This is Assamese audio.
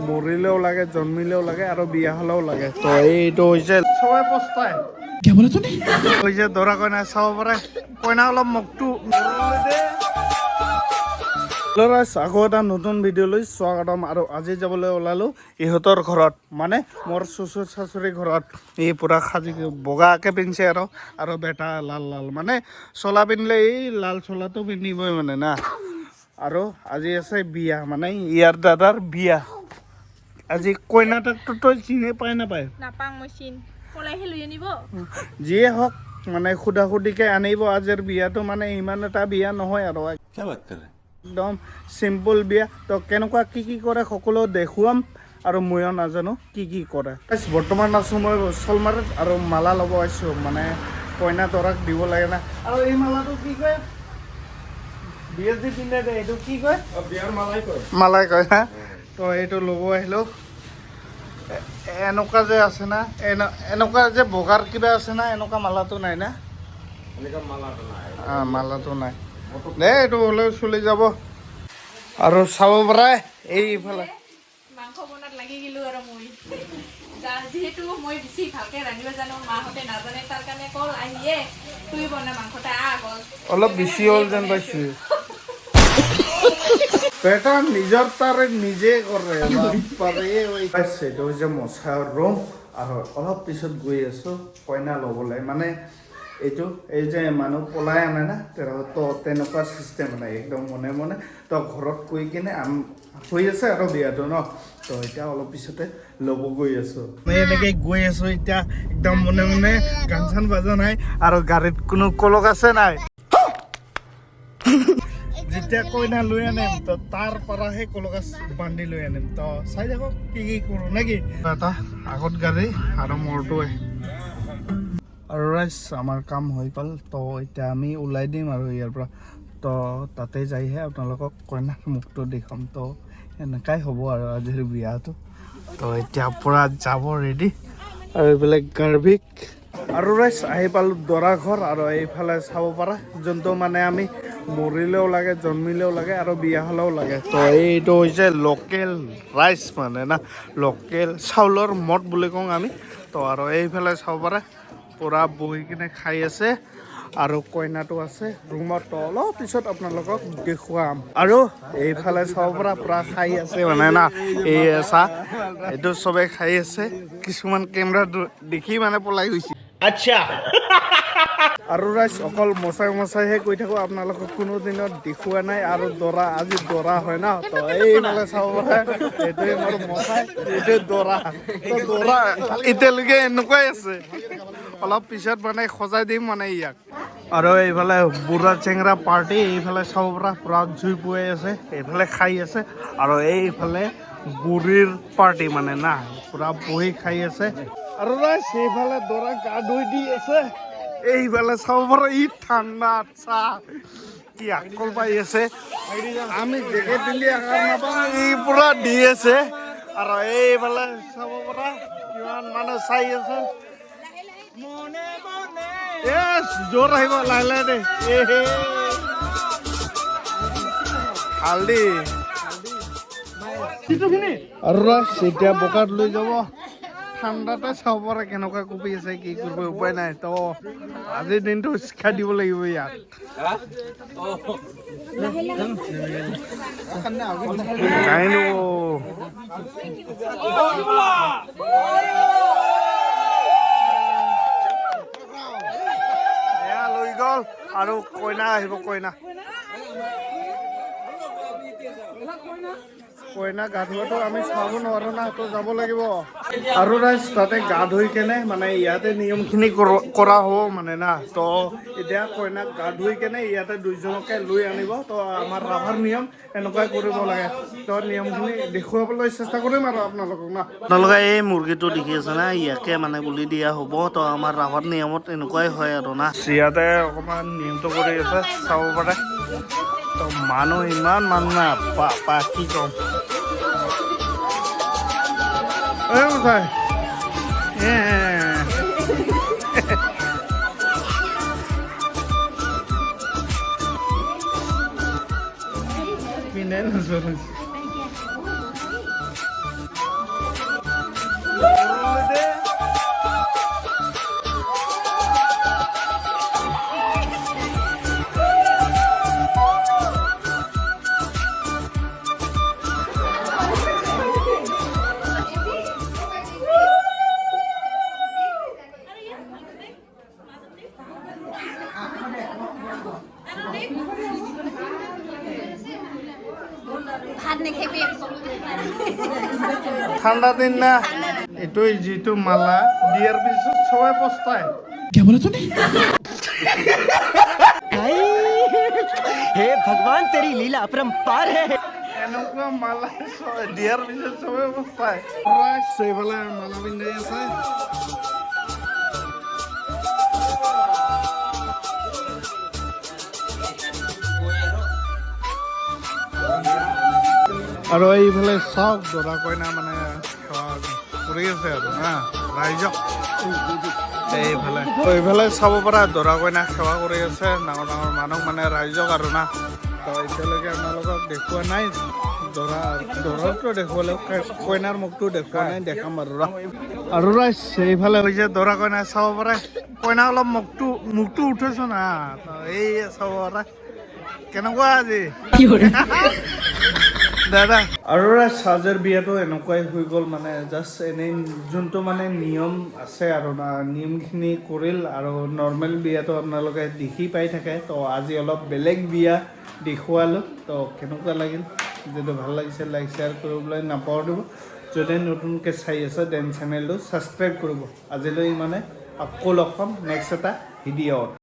মৰিলেও লাগে, জন্মিলেও লাগে আৰু বিয়া হ'লেও লাগে। তো এইটো হৈছে চবে পস্তায় হৈছে দৰা কইনা চাব পাৰে। কইনা অলপ মুখটো ল'ৰা। আকৌ এটা নতুন ভিডিঅ' লৈ স্বাগতম। আৰু আজি যাবলৈ ওলালোঁ ইহঁতৰ ঘৰত, মানে মোৰ শ্বশুৰ শাশুড়িৰ ঘৰত। এই পূৰা সাজি বগাকৈ পিন্ধিছে আৰু আৰু বেটা লাল লাল মানে চোলা পিন্ধিলে এই লাল চোলাটো পিন্ধিবই মানে না। আৰু আজি আছে বিয়া, মানে ইয়াৰ দাদাৰ বিয়া আজি। কইনা তাকটো তই চিনি পাই নাপায়? নাপাং মই চিন, পলাইহে লৈ আনিব। যিয়ে হওক, মানে সুধা সুধিকে আনিব। আজিৰ বিয়াটো মানে ইমান এটা বিয়া নহয় আৰু क्या बात कर रहे हैं? একদম চিম্পল বিয়া। তো কেনেকুৱা কি কি কৰে সকলো দেখুৱাম আৰু ময়ো নাজানো কি কি কৰে। Guys, বৰ্তমান আছোঁ মই চলমাৰত আৰু মালা ল'ব আহিছোঁ, মানে কইনা দৰাক দিব লাগে না। আৰু এই মালাটো কি কয়, বিয়াত যে পিন্ধে দে, এইটো কি কয়? বিয়াৰ মালাই কয়। মালাই কয় হা। তো এইটো ল'ব আহিলোঁ। এনেকুৱা যে আছে না, এনেকুৱা যে বগাৰ কিবা আছে না, এনেকুৱা মালাটো নাই না? এনেকুৱা মালাটো নাই। মালাটো নাই দে, এইটো হ'লেও চলি যাব। আৰু চাব পাৰে এইফালে মাংস বনাত লাগি গ'লো। আৰু মই যিহেতু মই বেছি ভালকে ৰান্ধিব জানো, মাহঁতে নাজানে, তাৰ কাৰণে কল আহিয়ে তুই বনা মাংসটা আহ গ'ল। অলপ বেছি হ'ল যেন পাইছো। বেটা নিজৰ তাৰে নিজে কৰে, বাপৰে। এইটো হৈছে মচাৰ ৰুম আৰু অলপ পিছত গৈ আছো কইনা ল'বলৈ। মানে এইটো এই যে মানুহ পলাই আনে না, তো তেনেকুৱা চিষ্টেম মানে একদম মনে মনে তো ঘৰত গৈ কিনে আম হৈ আছে আৰু বিয়াটো ন। তো এতিয়া অলপ পিছতে ল'ব গৈ আছো। আমি এনেকে গৈ আছো এতিয়া একদম মনে মনে, গান চান বাজা নাই আৰু গাড়ীত কোনো কলক আছে নাই। যেতিয়া কইনা লৈ আনিম, তো তাৰ পৰাহে কলগছ বান্ধি লৈ আনিম। তো চাই থাকক কি কি কৰোঁ নেকি। এটা আগত গাড়ী আৰু মোৰটোৱে। আৰু ৰাইজ, আমাৰ কাম হৈ গ'ল। তো এতিয়া আমি ওলাই দিম আৰু ইয়াৰ পৰা। তো তাতে যাইহে আপোনালোকক কইনাৰ মুখটো দেখুৱাম। তো এনেকাই হ'ব আৰু আজিৰ বিয়াটো। তো এতিয়া পূৰা যাব ৰেডি আৰু এইফালে গাৰ্ভিক। আৰু ৰাইজ, আহি পালোঁ দৰা ঘৰ। আৰু এইফালে চাব পাৰা, যোনটো মানে আমি মৰিলেও লাগে, জন্মিলেও লাগে আৰু বিয়া হ'লেও লাগে। তো এইটো হৈছে লোকেল ৰাইচ, মানে না লোকেল চাউলৰ মদ বুলি কওঁ আমি। তো আৰু এইফালে চাব পাৰা, পূৰা বহি কিনে খাই আছে আৰু কইনাটো আছে ৰুমত। তো অলপ পিছত আপোনালোকক দেখুৱাম। আৰু এইফালে চাব পৰা, পূৰা খাই আছে মানে না। এই চাহ এইটো চবে খাই আছে, কিছুমান কেমেৰা দেখি মানে পলাই গৈছে। আচ্ছা। আৰু ৰাইজ, অকল মচাই মচাইহে কৈ থাকোঁ, আপোনালোকক কোনো দিনত দেখুওৱা নাই। আৰু দৰা আজি দৰা হয় ন, তো এইফালে চাব পাৰে, এইটোৱে মোৰ মচাই, এইটোৱে দৰা। তো দৰা এতিয়ালৈকে এনেকুৱাই আছে, অলপ পিছত মানে সজাই দিম মানে ইয়াক। আৰু এইফালে বুঢ়া চেংৰা পাৰ্টি। এইফালে চাব পৰা, পুৰা জুই পুৱাই আছে, এইফালে খাই আছে। আৰু এইফালে বুঢ়ীৰ পাৰ্টি, মানে না পুৰা বহি খাই আছে। আৰু ৰাইজ, সেইফালে দৰা গা ধুই দি আছে। এইফালে চাব পৰা, ই ঠাণ্ডা চাহ কি আকল পাই আছে। আমি জেকেট পিন্ধি আহাৰ নাপাওঁ, ই পুৰা দি আছে। আৰু এইফালে চাব পৰা, কিমান মানুহ চাই আছে। জোৰ আহিব লাহে লাহে দে। এ হে। হালদি আৰু ৰাইজ, এতিয়া বোকাত লৈ যাব। ঠাণ্ডাতে চাব পাৰে কেনেকুৱা কঁপি আছে। কি কৰিব, উপায় নাই। তো আজিৰ দিনটো শিক্ষা দিব লাগিব ইয়াক। কাহিনী এয়া লৈ গ'ল আৰু কইনা আহিব। কইনা গা ধোৱাটো আমি চাব নোৱাৰো না, তো যাব লাগিব। আৰু ৰাইজ, তাতে গা ধুই কেনে মানে ইয়াতে নিয়মখিনি কৰা হ'ব মানে না। তো এতিয়া কইনাক গা ধুই কেনে ইয়াতে দুইজনকে লৈ আনিব। তো আমাৰ ৰাভাৰ নিয়ম এনেকুৱাই কৰিব লাগে। তো নিয়মখিনি দেখুৱাবলৈ চেষ্টা কৰিম আৰু আপোনালোকক না। আপোনালোকে এই মুৰ্গীটো দেখি আছে না, ইয়াকে মানে বলি দিয়া হ'ব। তো আমাৰ ৰাভাৰ নিয়মত এনেকুৱাই হয় আৰু না। ইয়াতে অকণমান নিয়মটো কৰি আছে, চাব পাৰে। তো মানুহ ইমান মানুহ না, পা কি ক'ম। এই মচাই। এ পিন্ধে নাচো। ঠাণ্ডা দিন না, এইটো যিটো মালা দিয়াৰ পিছত চবে পস্তায়। हे भगवान, तेरी लीला अपरंपार है। এনেকুৱা মালা দিয়াৰ পিছত চবে পস্তায়। সেইফালে মালা পিন্ধাই আছে। আৰু এইফালে চাওক, দৰা কইনা মানে সেৱা কৰি আছে আৰু না ৰাইজক। এইফালে এইফালে চাব পৰা, দৰা কইনা সেৱা কৰি আছে ডাঙৰ ডাঙৰ মানুহ মানে ৰাইজক আৰু না। তো এতিয়ালৈকে আপোনালোকক দেখুওৱা নাই, দৰাটো দেখুৱালে, কইনাৰ মুখটো দেখুওৱা নাই, দেখাম আৰু ৰ। আৰু ৰাইজ, এইফালে হৈছে দৰা কইনা, চাব পাৰে। কইনা অলপ মুখটো উঠেছ না। তো এই চাব পাৰে কেনেকুৱা আজি দাদা। আৰু চাজৰ বিয়াটো এনেকুৱাই হৈ গ'ল, মানে জাষ্ট এনেই যোনটো মানে নিয়ম আছে আৰু না, নিয়মখিনি কৰিল। আৰু নৰ্মেল বিয়াটো আপোনালোকে দেখি পাই থাকে। তো আজি অলপ বেলেগ বিয়া দেখুৱালোঁ। তো কেনেকুৱা লাগিল? যদি ভাল লাগিছে, লাইক শ্বেয়াৰ কৰিবলৈ নাপাহৰিব। যদি নতুনকৈ চাই আছে, then চেনেলটো ছাবস্ক্ৰাইব কৰিব। আজিলৈ ইমানে, আকৌ লগ পাম নেক্সট এটা ভিডিঅ'ত।